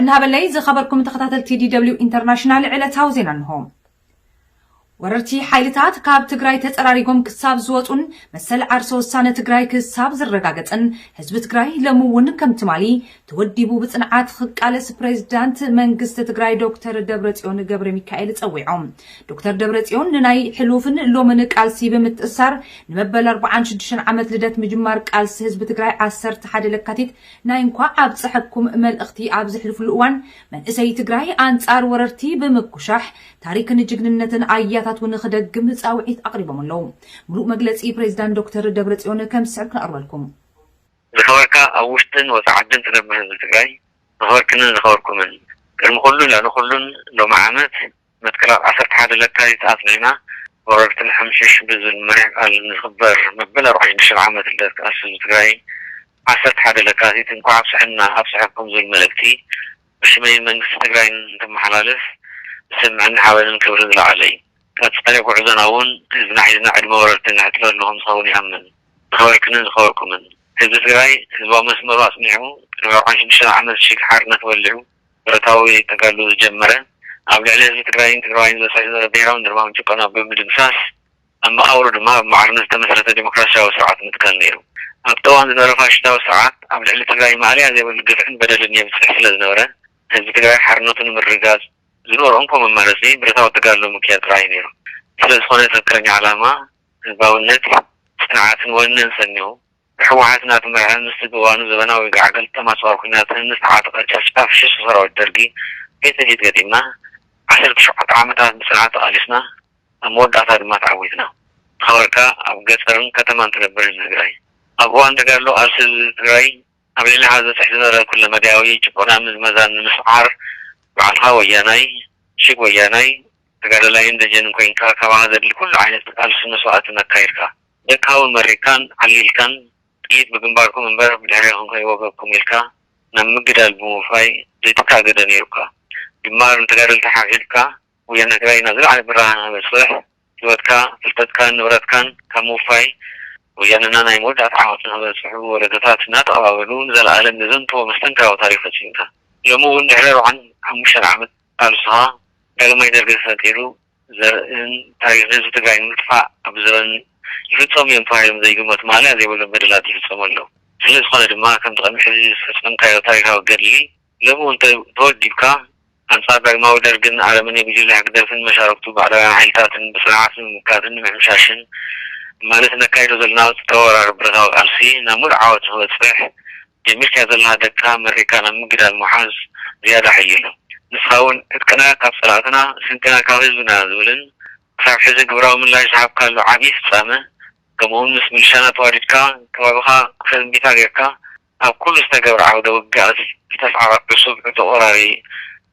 ንሃበለይ ዝኸበርኩም ተኸታተልቲ ዲ ደብሊው ኢንተርናሽናል ዕለታዊ ዜና እንሆ። ወረርቲ ሓይልታት ካብ ትግራይ ተጸራሪጎም ክሳብ ዝወጹን መሰል ዓርሰ ውሳነ ትግራይ ክሳብ ዝረጋገጽን ህዝቢ ትግራይ ሎሚ እውን ከም ትማሊ ተወዲቡ ብጽንዓት ክቃለስ ፕሬዝዳንት መንግስቲ ትግራይ ዶክተር ደብረጽዮን ገብረ ሚካኤል ጸዊዖም። ዶክተር ደብረጽዮን ንናይ ሕሉፍን ሎምን ቃልሲ ብምትእሳር ንመበል ኣርባዓን ሽዱሽተን ዓመት ልደት ምጅማር ቃልሲ ህዝቢ ትግራይ ዓሰርተ ሓደ ለካቲት ናይ እንኳዕ ኣብፀሐኩም መልእኽቲ ኣብ ዘሕልፍሉ እዋን መንእሰይ ትግራይ ኣንፃር ወረርቲ ብምኩሻሕ ታሪክን ጅግንነትን ኣያታቱ ንክደግም ፃውዒት ኣቕሪቦም ኣለዉ። ሙሉእ መግለፂ ፕሬዚዳንት ዶክተር ደብረፅዮን ከም ዝስዕብ ክነቕርበልኩም። ዝኸበርካ ኣብ ውሽጥን ወፃኢ ዓድን ትነብር ህዝቢ ትግራይ፣ ዝኸበርክንን ዝኸበርኩምን፣ ቅድሚ ኩሉን ልዕሊ ኩሉን ሎሚ ዓመት መትከላት ዓሰርተ ሓደ ለካቲት ኣጽኒዕና ወረርቲ ንሕምሽሽ ብዝብል መሪሕ ቃል ንዝኽበር መበል ኣርባዓን ሽዱሽተን ዓመት ልደት ቃልሲ ህዝቢ ትግራይ ዓሰርተ ሓደ ለካቲት እንኳዕ ኣብፀሐና ኣብፀሐኩም ዝብል መልእክቲ ብሽመይን መንግስቲ ትግራይን እንትመሓላልፍ ዝስምዐኒ ሓበንን ክብርን ዝለዓለ እዩ። ቀፃሊ ጉዕዞና እውን ህዝብና ሒዝና ዕድመ ወረርቲ ንሕፅረሉ ከምዝኸውን ይኣምን። ዝኸበርክንን ዝኸበርኩምን፣ ህዝቢ ትግራይ ህዝባዊ መስመሩ ኣፅኒዑ ቅድሚ ኣርባዓን ሽዱሽተን ዓመት ሽግ ሓርነት ወሊዑ ብረታዊ ተጋድሎ ዝጀመረ፣ ኣብ ልዕሊ ህዝቢ ትግራይን ትግራዋይን ዝበፅሕ ዝነበረ ብሄራውን ደርባውን ጭቆና ብምድምሳስ ኣብ መቓብሩ ድማ ኣብ ማዕርነት ዝተመስረተ ዴሞክራሲያዊ ስርዓት ምትካል ነይሩ። ኣብቲ እዋን ዝነበረ ፋሽስታዊ ስርዓት ኣብ ልዕሊ ትግራይ ማእለያ ዘይብሉ ግፍዕን በደልን የብፅሕ ስለ ዝነበረ ህዝቢ ትግራይ ሓርነቱ ንምርግጋፅ ዝነበሮ እንኮ መማረፂ ብረታዊ ተጋድሎ ምክያድ ጥራሕ እዩ ነይሩ። ስለ ዝኾነ ትኽክለኛ ዓላማ ህዝባውነት፣ ፅንዓትን ወንን ሰኒቑ ብህወሓት እናተመርሐ ምስቲ ብእዋኑ ዘበናዊ ጋዕገልጠም ኣፅዋር ኲናትን ዝተዓጠቐ ጨፍጫፍ ሽሱ ሰራዊት ደርጊ ፊት ንፊት ገጢምና ዓሰርተ ሸውዓተ ዓመታት ብፅንዓት ተቓሊስና ኣብ መወዳእታ ድማ ተዓዊትና። ዝኸበርካ ኣብ ገፀርን ከተማን ትነብር ህዝቢ ትግራይ፣ ኣብ እዋን ተጋድሎ ቃልሲ ህዝቢ ትግራይ ኣብ ልዕሊ ዝበፅሕ ዝነበረ ኩለመዳያዊ ጭቆና ምዝመዛን ንምስዓር ባዕልኻ ወያናይ፣ ሽግ ወያናይ፣ ተጋዳላይን ደጀንን ኮይንካ ካባኻ ዘድሊ ኩሉ ዓይነት ቃልሲ መስዋእትን ኣካይድካ። ደቅኻ እውን መሪቕካን ዓሊልካን ጥይት ብግንባርኩም እምበር ብድሕሬኹም ከይወገኩም ኢልካ ናብ ምግዳል ብምውፋይ ዘይትካገዶ ነይሩካ። ግንባር ንተጋደልቲ ሓብሒብካ ወያነ ትግራይ ናብ ዝለዓለ ብራኸ ንኸበፅሕ ህይወትካ፣ ፍልጠትካን ንብረትካን ካብ ምውፋይ ወያነና ናይ መወዳእታ ዓወት ንኸበፅሑ ወለዶታት እናተቐባበሉ ንዘለኣለም ዘዘንትዎ መስተንክራዊ ታሪኽ ፈፂምካ። ሎሚ እውን ድሕሪ ኣርባዓን ሓሙሽተን ዓመት ቃልስኻ ዳግማይ ደርጊ ተፈጢሩ ዘርእን ታሪኽ ህዝቢ ትግራይ ንምጥፋእ ኣብ ዘበን ይፍፀሙ እዮም ተባሂሎም ዘይግመቱ ማእለያ ዘይብሎም በደላት ይፍፀሙ ኣለዉ። ስለ ዝኾነ ድማ ከምቲ ቅድሚ ሕዚ ዝፈፀምካዮ ታሪኻዊ ገድሊ ሎሚ እውን ተ- ተወዲብካ ኣንፃር ዳግማዊ ደርግን ኣረመኔ ጉጅለ ህግደፍን መሻርክቱ ባዕዳውያን ሓይልታትን ብፅንዓት ንምምካትን ንምሕምሻሽን ማለት ነካይዶ ዘለና ተወራሪ ብረታዊ ቃልሲ ናብ ሙሉእ ዓወት ንክበፅሕ ጀሚርካዮ ዘለኻ ደቅካ መሪቕካ ናብ ምግዳል ምሓዝ ዝያዳ ሓይሎ። ንስኻ እውን ዕጥቅና ካብ ፀላእትና ስንቅና ካብ ህዝብና ዝብልን ክሳብ ሕዚ ግብራዊ ምላሽ ዝሃብካሉ ዓብዪ ፍፃመ ከምኡውን ምስ ሚሊሻና ተዋዲድካ ከባቢኻ ክፈንቢታ ጌርካ ኣብ ኩሉ ዝተገብረ ዓውደ ውግኣት ዝተስዓረ ዕሱብ ዕጡቕ ወራሪ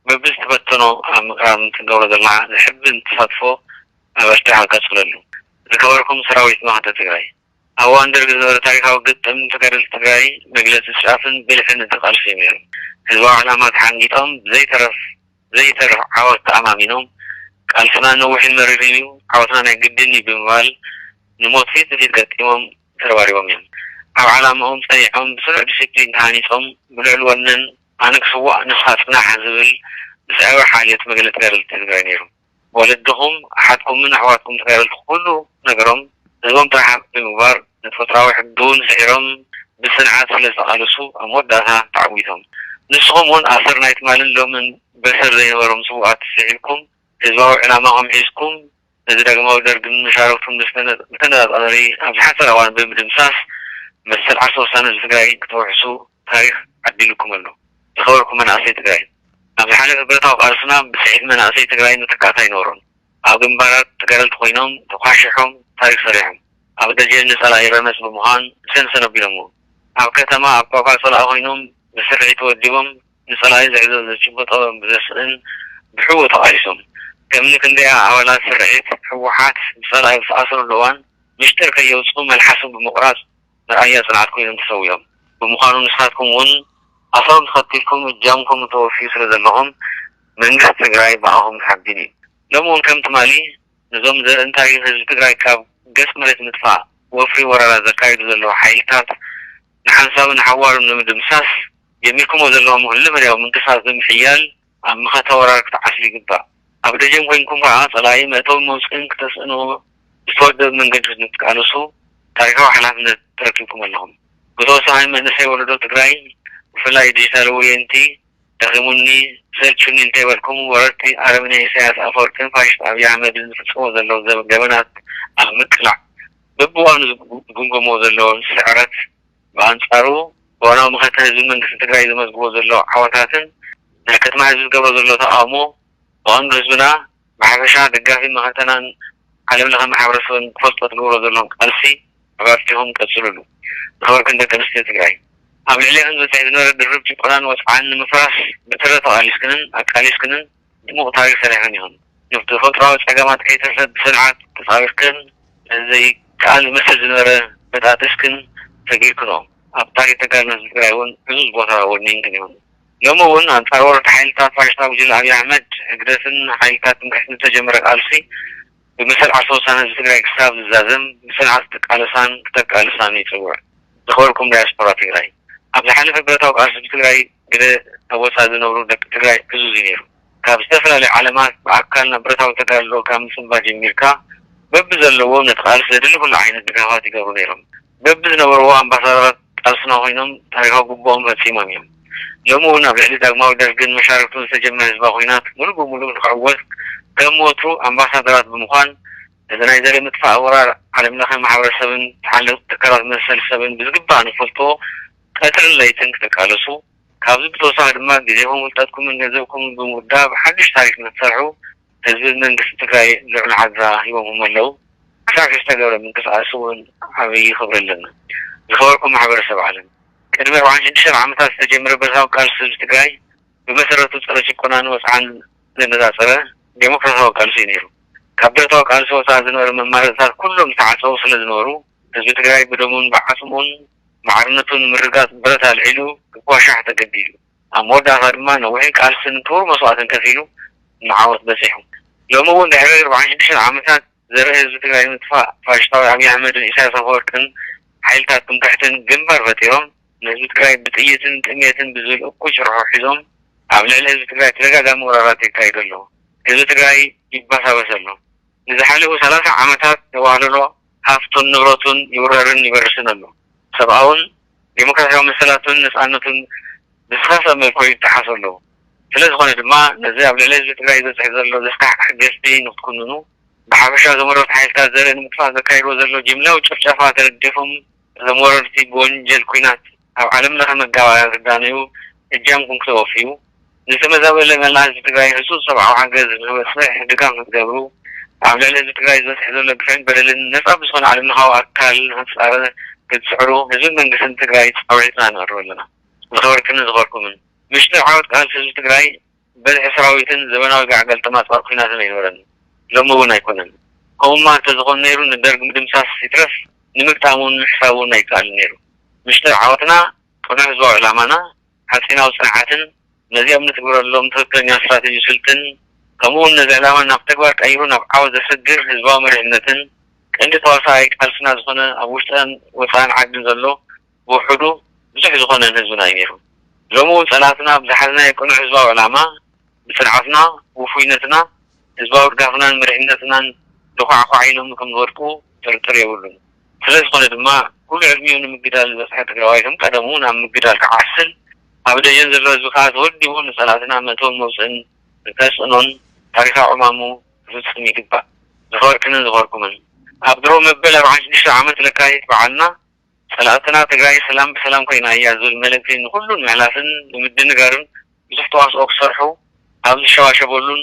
በብዝተበተኖ ኣብ ምቕራብ ንትገብሮ ዘለና ዘሕብን ተሳትፎ ኣበርቲዕካ ቀፅለሉ። ዝከበርኩም ሰራዊት መኸተ ትግራይ፣ ኣብ እዋን ደርጊ ዝነበረ ታሪኻዊ ግጥም ተጋደልቲ ትግራይ መግለፂ ጫፍን ብልሕን እቲ ቃልሲ እዩ ነይሩ። ህዝባዊ ዕላማ ተሓንጊጦም ብዘይተረፍ ዘይተርፍ ዓወት ተኣማሚኖም ቃልስና ነዊሕን መሪርን እዩ፣ ዓወትና ናይ ግድን እዩ ብምባል ንሞት ፊት ንፊት ገጢሞም ተረባሪቦም እዮም። ኣብ ዓላምኦም ፀኒዖም ብስሩዕ ዲሲፕሊን ተሃኒፆም ብልዑል ወነን ኣነ ክስዋእ ንስኻ ፅናሕ ዝብል ብስዕዊ ሓልዮት መግለፂ ተጋደልቲ ትግራይ ነይሩ። ወለድኹም ኣሓትኩምን ኣሕዋትኩም ተጋደልቲ ኩሉ ነገሮም ህዝቦም ጥራሕ ብምግባር ንተፈጥራዊ ሕጊ እውን ስዒሮም ብፅንዓት ስለ ዝተቓለሱ ኣብ መወዳእታ ተዓዊቶም። ንስኹም እውን ኣሰር ናይ ትማልን ሎምን በሰር ዘይነበሮም ስውኣት ስዒብኩም ህዝባዊ ዕላማኹም ሒዝኩም ነዚ ዳግማዊ ደርግን መሻርክቱን ብዝተነ- ብተነፃፃሪ ኣብ ዝሓፀረ እዋን ብምድምሳስ መሰል ዓርሰ ውሳነ ህዝቢ ትግራይ ክተውሕሱ ታሪኽ ዓዲሉኩም ኣሎ። ዝኸበርኩም መናእሰይ ትግራይ፣ ኣብ ዝሓለፈ ብረታዊ ቃልስና ብስዒት መናእሰይ ትግራይ መተካእታ ኣይነበሮን። ኣብ ግንባራት ተጋደልቲ ኮይኖም ተኳሕሒሖም ታሪኽ ሰሪሖም። ኣብ ደጀን ንፀላኢ ረመፅ ብምዃን ሰንሰን ኣቢሎምዎ። ኣብ ከተማ ኣብ ቋቋ ፀላኢ ኮይኖም ብስርዒ ተወዲቦም ንፀላኢ ዝዕዘዞ ዝጭበጦ ብዘስእን ብሕቡእ ተቓሊሶም። ከምኒ ክንደያ ኣባላት ስርዒት ህወሓት ብፀላኢ ኣብ ዝተኣሰሩሉ እዋን ሚስጥር ከየውፅኡ መልሓሶም ብምቑራፅ መርኣያ ፅንዓት ኮይኖም ተሰዊኦም። ብምዃኑ ንስኻትኩም እውን ኣሰሮም ተኸቲልኩም እጃምኩም ተወፍዩ ስለ ዘለኹም መንግስቲ ትግራይ ብኣኹም ሓቢን እዩ። ሎሚ እውን ከም ትማሊ ነዞም ዘርእን ታሪኽን ህዝቢ ትግራይ ካብ ገፅ መሬት ምጥፋእ ወፍሪ ወረራ ዘካይዱ ዘለዉ ሓይልታት ንሓንሳብን ንሓዋሩን ንምድምሳስ ጀሚርኩሞ ዘለኹም ኩለመዳያዊ ምንቅስቃስ ብምሕያል ኣብ መኸተ ወራር ክትዓስሉ ይግባእ። ኣብ ደጀን ኮይንኩም ከዓ ጸላኢ መእተውን መውጽእን ክተስእንዎ ብዝተወደበ መንገዲ ንክትቃለሱ ታሪኻዊ ሓላፍነት ተረኪብኩም ኣለኹም። ብተወሳኺ መንእሰይ ወለዶ ትግራይ ብፍላይ ዲጂታል ወየንቲ ደኺሙኒ ሰልቹኒ እንተይበልኩም ወረርቲ ኣረመኔ ኢሳያስ ኣፈወርቅን ፋሽስት ኣብይ ኣሕመድን ዝፍጽሞ ዘለዉ ገበናት ኣብ ምቅላዕ በብእዋኑ ዝግምገሞ ዘሎ ስዕረት ብኣንጻሩ እዋናዊ መኸተ ህዝቢ መንግስቲ ትግራይ ዘመዝግቦ ዘሎ ዓወታትን ናይ ከተማ ህዝቢ ዝገብሮ ዘሎ ተቃውሞ ብቐንዱ ህዝብና ብሓፈሻ ደጋፊ መኸተናን ዓለም ለኸ ማሕበረሰብን ክፈልጦ ትገብሮ ዘለኹም ቃልሲ ኣባርቲኹም ቀፅሉሉ። ዝኸበርክን ደቂ ኣንስትዮ ትግራይ ኣብ ልዕሌኽን ዝበፅሕ ዝነበረ ድርብ ጭቆናን ወፅዓን ንምፍራስ ብትረ ተቓሊስክንን ኣቃሊስክንን ድሙቕ ታሪክ ሰሪሕክን ኢኹን። ንተፈጥሮኣዊ ፀገማት ከይተርፈ ብፅንዓት ተፃዊርክን ዘይከኣል ዝመስል ዝነበረ በጣጢስክን ሰጊርክንኦ። ኣብ ታሪክ ተጋድሎ ህዝቢ ትግራይ እውን ዕዙዝ ቦታ ወኒንክን ኢኹን። ሎሚ እውን ኣንጻር ወረርቲ ሓይልታት ፋሽስታዊ ጉጅለ ኣብይ ኣሕመድ ህግደፍን ሓይልታት ትምክሕትን ዝተጀመረ ቃልሲ ብመሰል ዓርሰ ውሳነ ህዝቢ ትግራይ ክሳብ ዝዛዘም ብጽንዓት ክትቃለሳን ክተቃልሳን ይጽውዕ። ዝኸበርኩም ዳያስፖራ ትግራይ፣ ኣብ ዝሓለፈ ብረታዊ ቃልሲ ህዝቢ ትግራይ ገለ ኣብ ወጻኢ ዝነብሩ ደቂ ትግራይ ዕዙዝ እዩ ነይሩ። ካብ ዝተፈላለዩ ዓለማት ብኣካል ናብ ብረታዊ ተጋድሎ ካብ ምጽንባር ጀሚርካ በብዘለዎም ነቲ ቃልሲ ዘድሊ ኩሉ ዓይነት ድጋፋት ይገብሩ ነይሮም። በብዝነበርዎ ኣምባሳደራት ቃልስና ኮይኖም ታሪኻዊ ግቡኦም ፈጺሞም እዮም። ሎሚ እውን ኣብ ልዕሊ ዳግማዊ ደርግን መሻርክቱን ዝተጀመረ ህዝባዊ ኲናት ሙሉእ ብሙሉእ ንክዕወት ከም ወትሩ ኣምባሳደራት ብምዃን ነዚ ናይ ዘርኢ ምጥፋእ ወራር ዓለም ለኸ ማሕበረሰብን ተሓለቕቲ ትካላት መሰል ሰብን ብዝግባእ ንፈልጦ ቀትርን ለይትን ክትቃለሱ፣ ካብዚ ብተወሳኺ ድማ ግዜኹም ፍልጠትኩምን ገንዘብኩምን ብምውዳብ ሓድሽ ታሪክ ንክትሰርሑ ህዝብን መንግስቲ ትግራይ ልዑል ሓድራ ሂቦምኹም ኣለዉ። ክሳብ ዝተገብረ ምንቅስቃስ እውን ዓብዪ ክብሪ ኣለና። ዝኸበርኩም ማሕበረሰብ ዓለም፣ ቅድሚ ኣርባዓን ሽዱሽተን ዓመታት ዝተጀመረ ብረታዊ ቃልሲ ህዝቢ ትግራይ ብመሰረቱ ጸረ ጭቆናን ወጽዓን ዘነጻጸረ ዴሞክራሲያዊ ቃልሲ እዩ ነይሩ። ካብ ብረታዊ ቃልሲ ወጻኢ ዝነበሩ መማረፅታት ኩሎም ዝተዓጸዉ ስለ ዝነበሩ ህዝቢ ትግራይ ብደሙን ብዓፅሙን ማዕርነቱ ንምርጋፅ ብረት ኣልዒሉ ክኳሻሕ ተገዲዱ። ኣብ መወዳእታ ድማ ነዊሕን ቃልስን ክቡር መስዋእትን ከፊሉ ንዓወት በፂሑ። ሎሚ እውን ድሕሪ ኣርባዓን ሽዱሽተን ዓመታት ዘርኢ ህዝቢ ትግራይ ንምጥፋእ ፋሽስታዊ ኣብይ ኣሕመድን ኢሳያስ ኣፈወርቅን ሓይልታት ትምክሕትን ግንባር ፈጢሮም ንህዝቢ ትግራይ ብጥይትን ጥሜትን ብዝብል እኩይ ጭርሖ ሒዞም ኣብ ልዕሊ ህዝቢ ትግራይ ተደጋጋሚ ወራራት የካይዱ ኣለዉ። ህዝቢ ትግራይ ይባሳበስ ኣሎ። ንዝሓለፉ ሰላሳ ዓመታት ዘዋህለሎ ሃፍቱን ንብረቱን ይውረርን ይበርስን ኣሎ። ሰብኣውን ዴሞክራሲያዊ መሰላቱን ነፃነቱን ብዝኸፍአ መልክዑ ይጠሓሱ ኣለዉ። ስለ ዝኾነ ድማ ነዚ ኣብ ልዕሊ ህዝቢ ትግራይ ዝበፅሕ ዘሎ ዘስካሕክሕ ገስቢ ንክትኩንኑ ብሓፈሻ ዘመረርቲ ሓይልታት ዘርኢ ንምጥፋእ ዘካይድዎ ዘሎ ጅምላዊ ጭፍጨፋ ተደዲፎም እዞም ወረርቲ ብወንጀል ኲናት ኣብ ዓለም ለኸ መጋባእያ ክዳነዩ እጃምኩም ክተወፍዩ ንዝተመዛበለ መላእ ህዝቢ ትግራይ ህፁፅ ሰብኣዊ ሓገዝ ንክበፅሕ ድጋፍ ንክትገብሩ ኣብ ልዕሊ ህዝቢ ትግራይ ዝበፅሕ ዘሎ ግፍዕን በደልን ነፃ ብዝኾነ ዓለም ለኻዊ ኣካል ንክፃረ ክትፅዕሩ ህዝብን መንግስትን ትግራይ ፃውዒትና ነቕርብ ኣለና። ዝኸበርክንን ዝኸበርኩምን ምሽጢ ዓወት ቃልሲ ህዝቢ ትግራይ በዝሒ ሰራዊትን ዘበናዊ ጋዕ ገልጠማ ጸቕጢ ኲናትን ኣይነበረን። ሎሚ እውን ኣይኮነን። ከምኡማ እንተዝኾን ነይሩ ንደርግ ምድምሳስ ይትረፍ ንምግጣም እውን ምሕሳብ እውን ኣይከኣልን ነይሩ። ምሽጢ ዓወትና ቅኑዕ ህዝባዊ ዕላማና፣ ሓጺናዊ ጽንዓትን ነዚኦም ንትግብረሎም ትኽክለኛ ስትራተጂ ስልትን ከምኡ እውን ነዚ ዕላማ ናብ ተግባር ቀይሩ ናብ ዓወት ዘስግር ህዝባዊ መሪሕነትን ቀንዲ ተዋሳኣይ ቃልስና ዝኾነ ኣብ ውሽጥን ወጻእን ዓድን ዘሎ ብውሕዱ ብዙሕ ዝኾነን ህዝብና እዩ ነይሩ። ሎሚ እውን ጸላእትና ብዝሓዝናዮ ቅኑዕ ህዝባዊ ዕላማ፣ ብጽንዓትና፣ ውፉይነትና፣ ህዝባዊ ድጋፍናን መሪሕነትናን ዶዃዕኳዕ ኢሎም ከም ዝወድቁ ጥርጥር የብሉን። ስለ ዝኾነ ድማ ኩሉ ዕድሚኡ ንምግዳል ዝበጽሐ ትግራዋይ ከም ቀደሙ ናብ ምግዳል ክዓስል ኣብ ደጀን ዘሎ ህዝቢ ከዓ ተወዲቡ ንጸላእትና መእተውን መውፅእን ንተስእኖን ታሪኻዊ ዕማሙ ክፍጽም ይግባእ። ዝኸበርክንን ዝኸበርኩምን ኣብ ድሮ መበል ኣርባዓን ሽዱሽተን ዓመት ለካቲት በዓልና ጸላእትና ትግራይ ሰላም ብሰላም ኮይና እያ ዝብል መልእክቲ ንኹሉ ንምሕላፍን ንምድንጋርን ብዙሕ ተዋስኦ ክሰርሑ ኣብ ዝሸባሸበሉን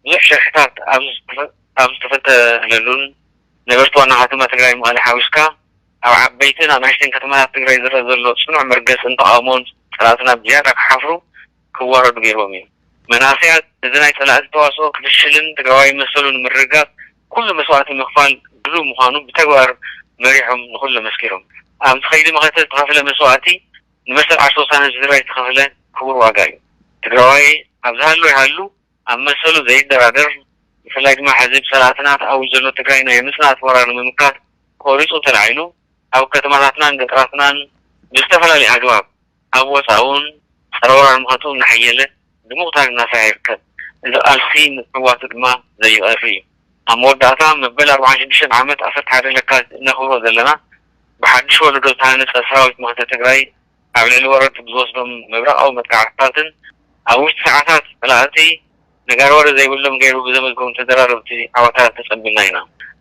ብዙሕ ሽርሕታት ኣብ ዝተፈ- ኣብ ዝተፈተለሉን ነበርቲ ዋና ከተማ ትግራይ መቐለ ሓዊስካ ኣብ ዓበይትን ኣናእሽተን ከተማታት ትግራይ ዝረኣ ዘሎ ፅኑዕ መርገፅን ተቓውሞን ጸላእትና ብዝያዳ ክሓፍሩ ክዋረዱ ገይርዎም እዩ። መናእሰያት እዚ ናይ ጸላእቲ ተዋስኦ ክፍሽልን ትግራዋይ መሰሉ ንምርግጋጽ ኩሉ መስዋእቲ ምኽፋል ድሉው ምዃኑ ብተግባር መሪሖም ንኹሉ ኣመስኪሮም። ኣብዚ ከይዲ መኸተ ዝተኸፍለ መስዋእቲ ንመሰል ዓርሰ ውሳነ ህዝቢ ትግራይ ዝተኸፍለ ክቡር ዋጋ እዩ። ትግራዋይ ኣብ ዝሃሎ ይሃሉ ኣብ መሰሉ ዘይደራደር፣ ብፍላይ ድማ ሕዚ ብጸላእትና ተኣዊጁ ዘሎ ትግራይ ናይ ምጽናት ወራር ንምምካት ቆሪጹ ተላዒሉ ኣብ ከተማታትናን ገጠራትናን ብዝተፈላለየ ኣግባብ ኣብ ወጻእውን ጸረ ወራር ምኸቱ እናሓየለ ድሙቕ ታሪኽ እናሰርሐ ይርከብ። እዚ ቃልሲ ምጽዋቱ ድማ ዘይቐሪ እዩ። ኣብ መወዳእታ፣ መበል ኣርባዓን ሽዱሽተን ዓመት ዓሰርተ ሓደ ለካቲት እነኽብሮ ዘለና፣ ብሓድሽ ወለዶ ዝተሃነጸ ሰራዊት ምኽተ ትግራይ ኣብ ልዕሊ ወረርቲ ብዝወስዶም መብረቓዊ መጥቃዕትታትን ኣብ ውሽጢ ሰዓታት ጸላእቲ ነጋሪ ወረ ዘይብሎም ገይሩ ብዘመዝገቦም ተደራረብቲ ዓወታት ተጸንቢልና ኢና።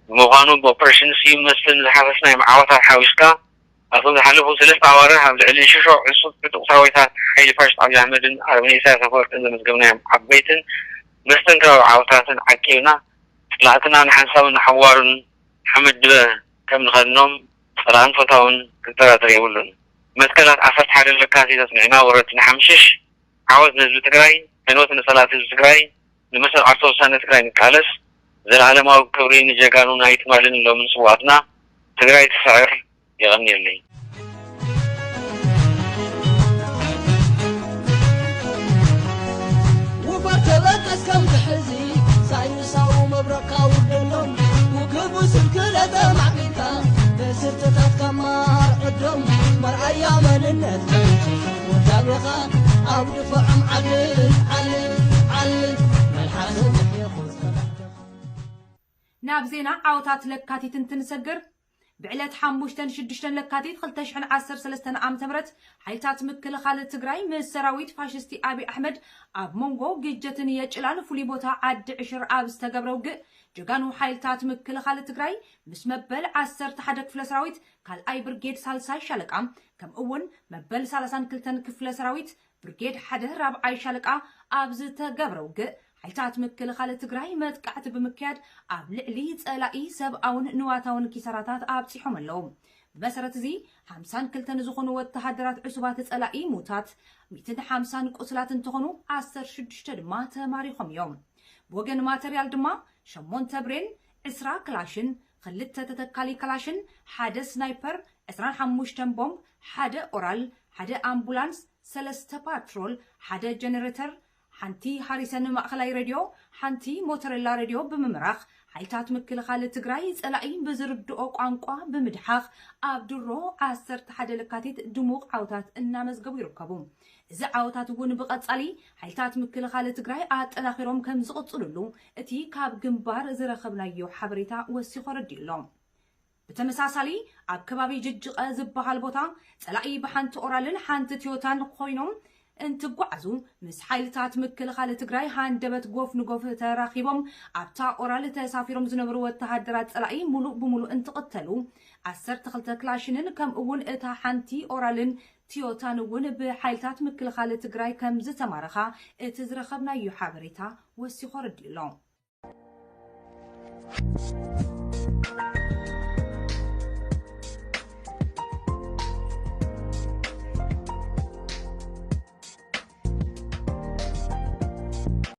ብምዃኑ፣ ብኦፕሬሽን ስዩም መስፍን ዝሓፈስናዮም ዓወታት ሓዊስካ፣ ኣብቶም ዝሓለፉ ሰለስተ ኣዋርሕ ኣብ ልዕሊ ሽሾ ዕሱብ ዕጡቕ ሰራዊታት ሓይሊ ፋሽስት ኣብይ ኣሕመድን ኣረመኔ ኢሳያስ ኣፈወርቅን ዘመዝገብናዮም ዓበይትን መስተንክራዊ ዓወታትን ዓቂብና፣ ጸላእትና ንሓንሳብን ንሓዋሩን ሓመድ ድበ ከም ንኸድኖም ጸላእን ፈታውን ክጠራጠር የብሉን። መትከላት ዓሰርተ ሓደ ለካቲት ኣጽኒዕና ወረርቲ ንሓምሽሽ፣ ዓወት ንህዝቢ ትግራይ፣ ዕንወት ንጸላእቲ ህዝቢ ትግራይ፣ ንመሰል ዓርሰ ውሳነ ትግራይ ንቃለስ፣ ዘለኣለማዊ ክብሪ ንጀጋኑ ናይ ትማልን ሎምን ስውኣትና። ትግራይ ትስዕር። የቐንየለይ። ውፈር ተበገስ ከም ትሕዚ ሳይንሳዊ መብረቕካ ውርደሎም። ውግእ ብስንክለ ተማዕቢልካ ንስርትታትካ ማር ዕዶም። መርኣያ መንነት ወዳቤኻ ኣብ ድፋዖም ዓልል ዓልል ዓልል። መልሓሶም የኹስ ተባዕትኻ። ናብ ዜና ዓወታት ለካቲት እንትንሰግር፣ ብዕለት ሓሙሽተን ሽዱሽተን ለካቲት ክልተ ሽሕን ዓሰርተ ሰለስተን ዓመተ ምህረት ሓይልታት ምክልኻል ትግራይ ምስ ሰራዊት ፋሽስቲ ኣብይ ኣሕመድ ኣብ መንጎ ግጀትን የጭላን ፍሉይ ቦታ ዓዲ ዕሽር ኣብ ዝተገብረ ውግእ፣ ጀጋኑ ሓይልታት ምክልኻል ትግራይ ምስ መበል ዓሰርተ ሓደ ክፍለ ሰራዊት ካልኣይ ብርጌድ ሳልሳይ ሻለቃ፣ ከምኡ እውን መበል ሰላሳን ክልተን ክፍለ ሰራዊት ብርጌድ ሓደ ራብዓይ ሻለቃ ኣብ ዝተገብረ ውግእ፣ ሓይልታት ምክልኻል ትግራይ መጥቃዕቲ ብምክያድ ኣብ ልዕሊ ጸላኢ ሰብኣውን ንዋታውን ኪሳራታት ኣብጺሖም ኣለዉ። ብመሰረት እዚ፣ ሓምሳን ክልተን ዝኾኑ ወተሃደራት ዕሱባት ጸላኢ ሙታት፣ ሚእትን ሓምሳን ቁስላት እንትኾኑ፣ ዓሰርተ ሽዱሽተ ድማ ተማሪኾም እዮም። ብወገን ማተርያል ድማ፣ ሸሞንተ ብሬን፣ ዕስራ ክላሽን፣ ክልተ ተተካሊ ክላሽን፣ ሓደ ስናይፐር፣ ዕስራን ሓሙሽተን ቦምብ፣ ሓደ ኦራል፣ ሓደ ኣምቡላንስ፣ ሰለስተ ፓትሮል፣ ሓደ ጀነሬተር፣ ሓንቲ ሃሪሰን ማእኸላይ ሬድዮ፣ ሓንቲ ሞቶሬላ ሬድዮ ብምምራኽ፣ ሓይልታት ምክልኻል ትግራይ ጸላኢ ብዝርድኦ ቋንቋ ብምድሓኽ ኣብ ድሮ ዓሰርተ ሓደ ለካቲት ድሙቕ ዓወታት እናመዝገቡ ይርከቡ። እዚ ዓወታት እውን ብቐጻሊ ሓይልታት ምክልኻል ትግራይ ኣጠናኺሮም ከም ዝቕጽልሉ እቲ ካብ ግንባር ዝረኸብናዮ ሓበሬታ ወሲኹ ኣረዲኡ ኣሎ። ብተመሳሳሊ፣ ኣብ ከባቢ ጅጅቐ ዝበሃል ቦታ ጸላኢ ብሓንቲ ኦራልን ሓንቲ ትዮታን ኮይኖም እንትጓዓዙ ምስ ሓይልታት ምክልኻል ትግራይ ሃንደበት ጎፍ ንጎፍ ተራኺቦም ኣብታ ኦራል ተሳፊሮም ዝነበሩ ወተሃደራት ጸላኢ ሙሉእ ብሙሉእ እንትቕተሉ ዓሰርተ ክልተ ክላሽንን ከምኡ እውን እታ ሓንቲ ኦራልን ትዮታን እውን ብሓይልታት ምክልኻል ትግራይ ከም ዝተማረኻ እቲ ዝረኸብናዮ ሓበሬታ ወሲኹ ኣረዲኡ ኣሎ።